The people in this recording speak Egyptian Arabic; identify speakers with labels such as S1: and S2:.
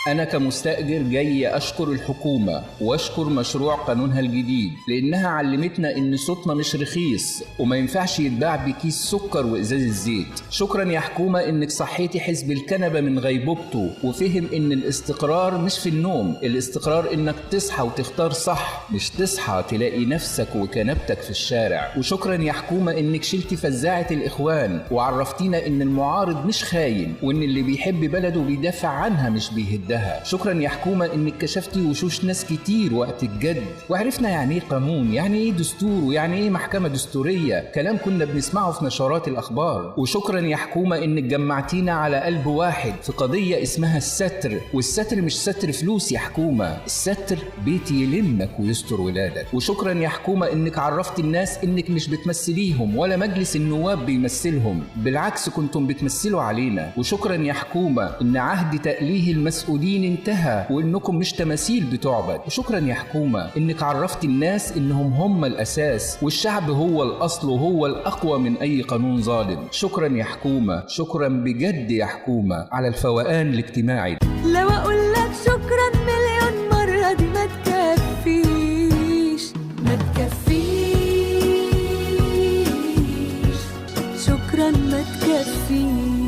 S1: أنا كمستأجر جاي أشكر الحكومة وأشكر مشروع قانونها الجديد، لأنها علمتنا إن صوتنا مش رخيص وما ينفعش يتباع بكيس سكر وإزاز الزيت. شكرا يا حكومة إنك صحيتي حزب الكنبة من غيبوبته وفهم إن الاستقرار مش في النوم، الاستقرار إنك تصحى وتختار صح، مش تصحى تلاقي نفسك وكنبتك في الشارع. وشكرا يا حكومة إنك شلتي فزاعة الإخوان وعرفتينا إن المعارض مش خاين، وإن اللي بيحب بلده بيدافع عنها مش بيهدها. شكرا يا حكومة إنك كشفتي وشوش ناس كتير وقت الجد، وعرفنا يعني إيه قانون، يعني إيه دستور، ويعني إيه محكمة دستورية، كلام كنا بنسمعه في نشرات الأخبار. وشكرا يا حكومة إنك جمعتينا على قلب واحد في قضية اسمها الستر، والستر مش ستر فلوس يا حكومة، الستر بيت يلمك ويستر ولادك. وشكرا يا حكومة إنك عرفتي الناس إنك مش بتمثليهم ولا مجلس النواب بيمثلهم، بالعكس كنتم بتمثلوا علينا. وشكرا يا حكومة إن عهد تأليه المسؤولين انتهى وإنكم مش تماثيل بتعبد. وشكرا يا حكومة إنك عرفتي الناس إنهم هم الأساس والشعب هو الأصل وهو الأقوى من أي قانون ظالم. شكرا يا حكومة، شكرا بجد يا حكومة على الفوقان الاجتماعي.
S2: لو أقول لك شكرا مليون مرة دي ما تكفيش، ما تكفيش، شكرا ما تكفيش.